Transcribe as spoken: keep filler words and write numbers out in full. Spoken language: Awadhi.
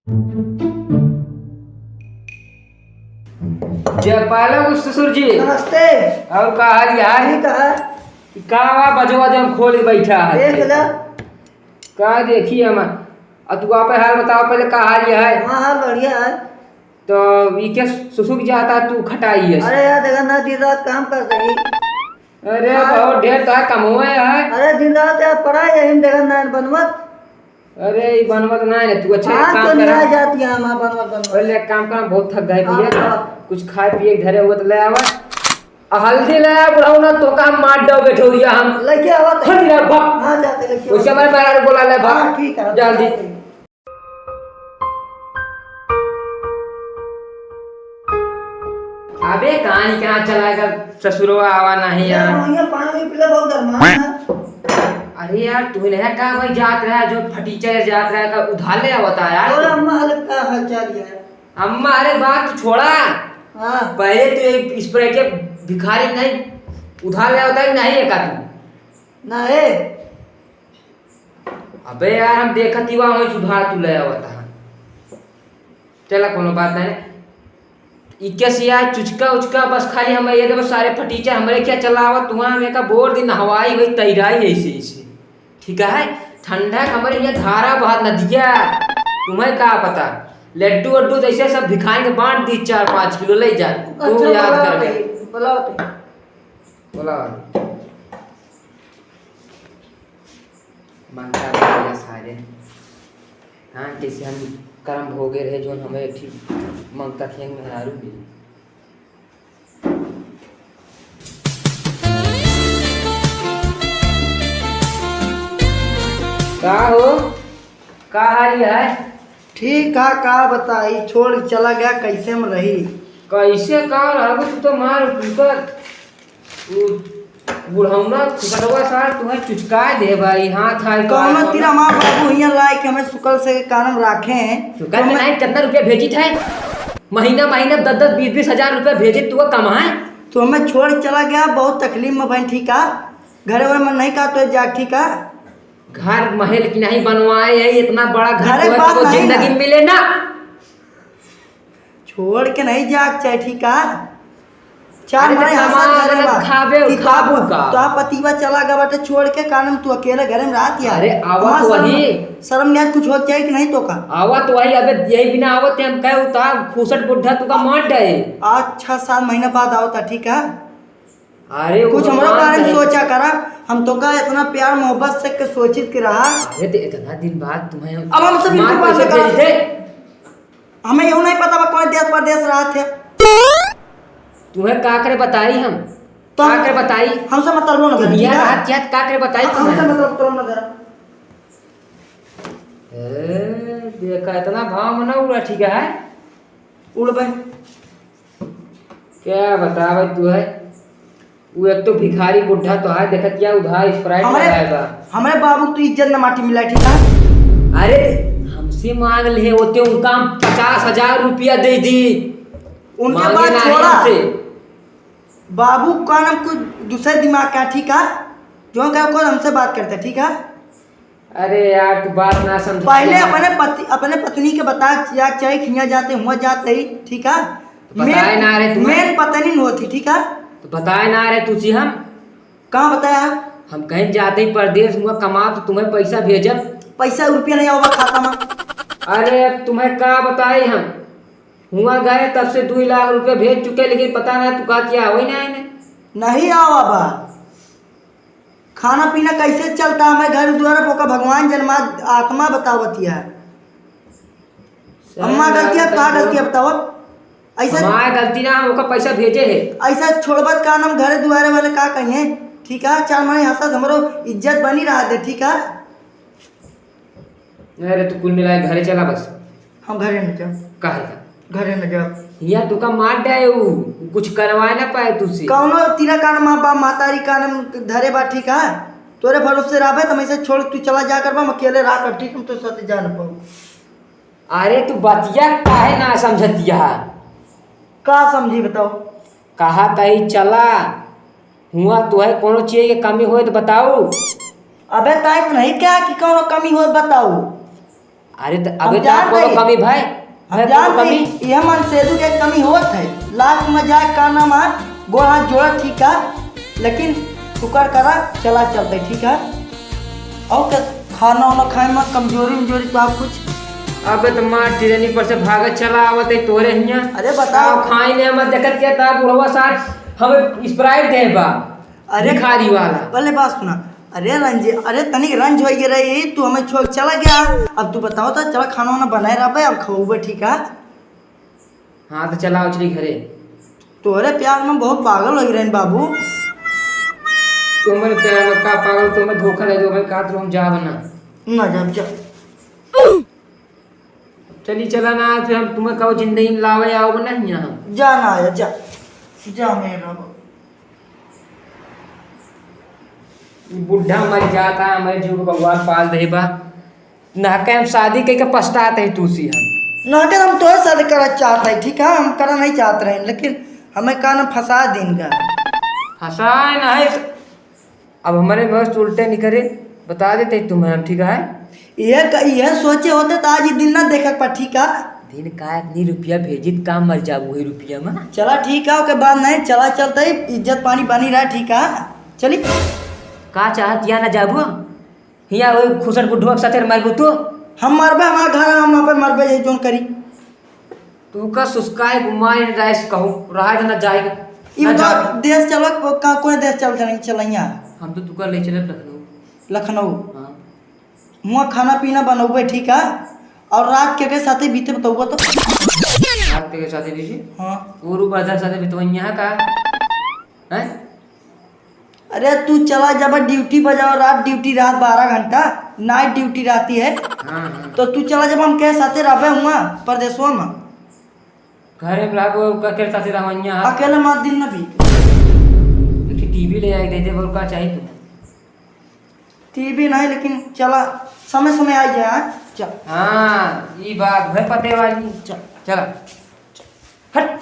जय पालक ससुर जी। नमस्ते। और का हाल यार? ठीक है। का बा, बजवा जब खोल के बैठा है। देख ले। का देखी हम? आ तू आपे हाल बताओ पहले, का हाल है? हाँ, हाल बढ़िया है। तो ई के सुसुक जाता तू खटाई है। अरे यार, देखा ना, दिन रात काम कर रही। अरे हाँ। बहुत ढेर तार कमवे है। अरे दिन रात यार पड़ा है, यही देखा ना बनवत। अरे ई बनवत ना है, तू अच्छा हाँ, काम तो कर। नहीं आ जाती है, हाँ, बनवत, बनवत। पहले एक काम कर, हम बहुत थक गए हाँ, भैया। हाँ। कुछ खाए पिए के धरे हुए तो ले आवा। आ हल्दी ले आ, बुढ़ऊ ना तो का मार दो बेठौरिया हम। लेके आवा तो। हल्दी ले आ, भाग। हाँ, जाते लेके आवा। उसे हमारे पैरा बोला ले, भाग। हाँ, ठीक है, जल्दी। जाते। अबे कहाँ ही कहाँ चला गया ससुरवा, आवा नहीं यार। अरे, वहीं पानी पी ले, बहुत गर्मा है। अरे यार, तू नहीं कहा भाई जात रहा, जो फटीचर जात रहा, का उधार ले आवता यार। और अम्मा हालत का हाल चाल है? अम्मा, अरे बात तू छोड़ा। हाँ। पहले तू एक Sprite के भिखारी नहीं, उधार ले आवता है, नहीं है का तू? नहीं। अबे यार, हम देखत ही वहाँ वहीं सुधार तू ले आवत हा। चला, कोनो बात नहीं। इक्कीस यार, चुचका उचका बस खाली हम ये देबो, सारे फटीचर हमरे क्या चलावत, वहाँ में का बोर दिन नहवाई हुई तैराई ऐसे ऐसे। ठीक है, ठंडा हमरे यहाँ धारा बहत नदिया, तुम्हें का पता। लड्डू वड्डू जैसे सब भिखारी के बांट दी, चार पाँच किलो ले जा, तू अच्छा, याद बुलाओ करके। भाई, बुलाओ भाई। बोला। मानता भैया सारे। हाँ, कैसे हम करम भोगे रहे, जोन हमें ठीक मंगता थे मेहरारू भी। का हो? का हाल है? ठीक है, का बताई, छोड़ चला गया, कैसे में रही? कैसे का रहबो, तू तो मार कुकर। उ बुढ़ौना फुकटवा सार तुम्हें चुचकाए दे भाई, हाथ हाय कौनो का। तीर हमार बाबू हियां लाए के हमें सुकल से के कारण राखे हैं। सुकल तो से मैं नहीं, कितना रुपया भेजित है? महीना, महीना दस दस, बीस बीस हजार रुपया भेजित तू कमाए। तो हमें छोड़ चला गया, बहुत तकलीफ में बहन, ठीक है? घरे वाले मन नहीं का तो जा, ठीक है? घर महल की नहीं बनवाए है, इतना बड़ा घर घरे तो बात कबो नहीं जिंदगी ना। में मिले ना। छोड़ के नहीं जाके चाहे, ठीक है? चार अरे मने तो हंसत कमा घरे गलत बा। खाबे, कि खाबू बाबू, का? तो आप पतिवा चला गया बाटे छोड़ के, कानम तू अकेले घरे में रहत यार। अरे, आवत हमार शर्म, वही। शर्म लिहाज कुछ होत चाही कि नहीं तो का? आवत वही, अबे यही बिना आवत हम कहे उतार, खूसट बुढ़ा तू का मार डे। अच्छा, सात महीना बाद आवता, ठीक है? अरे, कुछ वो हमरो बात बारे में है। सोचा करा, हम तो का इतना प्यार मोहब्बत से के सोचित के रहा। अरे, तो इतना दिन बाद तुम्हें अब हम सब मार इनके पास कैसे निकाल भेजते? हमें यहू नहीं पता बा कौन देश परदेश रहत है। तुम्हें का करे बताई हम? तो का हम, करे बताई? हमसे मतलब ना करी, दुनिया ठीक है? रात जात का करे बताई हमसे तुम्हें? मतलब करो ना जरा। ए, देखा, इतना भाव में ना उड़ा, ठीक है? उड़ बे। क्या बतावे तू है? वो एक तो भिखारी बुढ़ा तो है, देखत क्या उधार Sprite हमरे, लगाए बा। हमरे बाबू तू इज्जत न माटी मिला, ठीक है? अरे, हमसे मांग ले होते, उनका हम पचास हजार रुपया दे दी। उनके मांगे बात ना है छोड़ा। हमसे। बाबू का नाम कुछ दूसरे दिमाग का, ठीक है? जो क्या कौन हमसे बात करते, ठीक है? अरे यार, तू बात ना समझ। पहले अपने पति, अपने पत्नी के बता या चाहे खिया जाते हुआ जाते ही, ठीक है? तो बताए ना रहे तुम्हें। मेन पत्नी न होती, ठीक है? तो बताए ना रहे तुझे हम। कहाँ बताया? हम कहीं जाते ही परदेश हुआ कमा तो तुम्हें पैसा भेजब। पैसा रुपया नहीं आवा खाता में। अरे अब तुम्हें का बताई हम, हुआ गए तब से दो लाख रुपया भेज चुके, लेकिन पता ना तू का किया, वही ना आए ने। नहीं आवा बा। खाना पीना कैसे चलता हमें घर द्वार पर ओका भगवान जन्मा आत्मा बतावत है। अम्मा गलती है, का गलती है बताओ? ऐसा हमार गलती ना, हम ओका पैसा भेजे है। ऐसा छोड़बत का नाम घरे दुआरे वाले का कहिए, ठीक है? चार महीने हंसत हमरो इज्जत बनी रहा दे, ठीक है? अरे तू कुल मिला के घरे चला बस। हम घरे न जाओ। काहे का? घरे न जाओ। हिया तू का मार डाए ऊ, कुछ करवाए ना पाए तुझसे। कौनो तीरा कान माँ बाप मातारी कान धरे बा, ठीक है? तोरे भरोसे रहबे त हम ऐसे छोड़ तू चला जा कर बा, हम अकेले रहा कर, ठीक? हम तो साथ जा न पाऊ। अरे तू बतिया काहे ना समझतिया? का समझी बताओ? कहा तई चला, हुआ तोहे कोनो चीज के कमी होए तो बताऊ। अबे ताई तो नहीं क्या कि कोनो कमी होए बताऊ। अरे त हम अबे त जानत कोनो हई। कमी भाई? हम भाई, कोनो जानत हई, कमी? इहे मनसेदू के कमी होत है। लास्ट में जाए का नाम है, गोड़ हाथ जोड़ा, ठीक है, लेकिन शुक्र करा, चला चलते, ठीक है। और क्या, खाना वाना खाए में कमजोरी उमजोरी तो आप कुछ? अबे त मार ट्रेनी पर से भागत चला आवत है तोरे हियां। अरे बताओ। खाई ने हमर देखत के ता बुढ़वा सार हमें Sprite दे बा। अरे, भिखारी वाला। पहले बात सुना। अरे रंज, अरे तनिक रंज होइ गए रही, तू हमें छोड़ चला गया। अब तू बताओ तो, चला खाना वाना बनाए रहबे, अब खवबे, ठीक है? हाँ, तो चला उछली घरे। तोहरे प्यार में बहुत पागल होइ गए बाबू। तू हमारे प्यार में का पागल, तू हमें धोखा दे दो, हमें का तू हम जाब ना। ना जाब, जा। चली चला ना, फिर हम तुम्हें कहो जिंदगी में लावे आओ ना यहाँ। जा ना आया, जा। जा मेरा बाबू। ई बुढ़ा मर जाता, हमारे जीव को भगवान पाल दे बा। ना के हम शादी कइके पछतात है तू सी हम। ना के हम तोहे शादी करना चाहत है, ठीक है, हम करना नहीं चाहत रहे, लेकिन हमें का ना फंसा दिन का। फंसाए ना है, अब हमारे मस्त उल्टे निकरे, बता देते तुम्हें हम, ठीक है? यह क-, यह सोचे होते तो आज ये दिन ना देखा पा, ठीक है? दिन का इतनी रुपया भेजित का मर जाबू वही रुपया में। चला ठीक है, ओके बात नहीं, चला चलते ही इज्जत पानी बनी रहा, ठीक है? चली। का चाहत या ना जाबू? हिया वही खुसर बुढ़वा के साथे मरबू तू? हम मरबे, हमारा घर है, हम वहाँ पे मरबे, यही जोन करी। तू का सुस्काए घुमाए राइस कहूँ, रहा ना जाएगा। ई ना बताओ, जा। देश चलो, का, कोई देश चल चलेंगे, चलैया? हम तो तुका ले चले लखनऊ। लखनऊ? हाँ। हुआं खाना पीना बनौबे, ठीक है? और रात के, के साथे बीते बतौबो तो। रात के, के साथे बीते? हाँ। गुरु ब्रदर साथे बितवैया है का? हैं? अरे तू चला जब ड्यूटी बजाओ, रात ड्यूटी, रात बारह घंटा नाइट ड्यूटी रहती है। हाँ, हाँ। तो तू चला जब हम के साथे रहबे हुआं परदेसवा में। घरे में रहबो, का के साथे रहवैया है? अकेले मार दिन ना बीते। एक ठे टीवी ले आए दे दे, और का चाहिए तुम्हें? टीवी नहीं, लेकिन चला समय समय आ जाए, हाँ? चल। हाँ, ई बात है पते वाली। चल। चला। हट।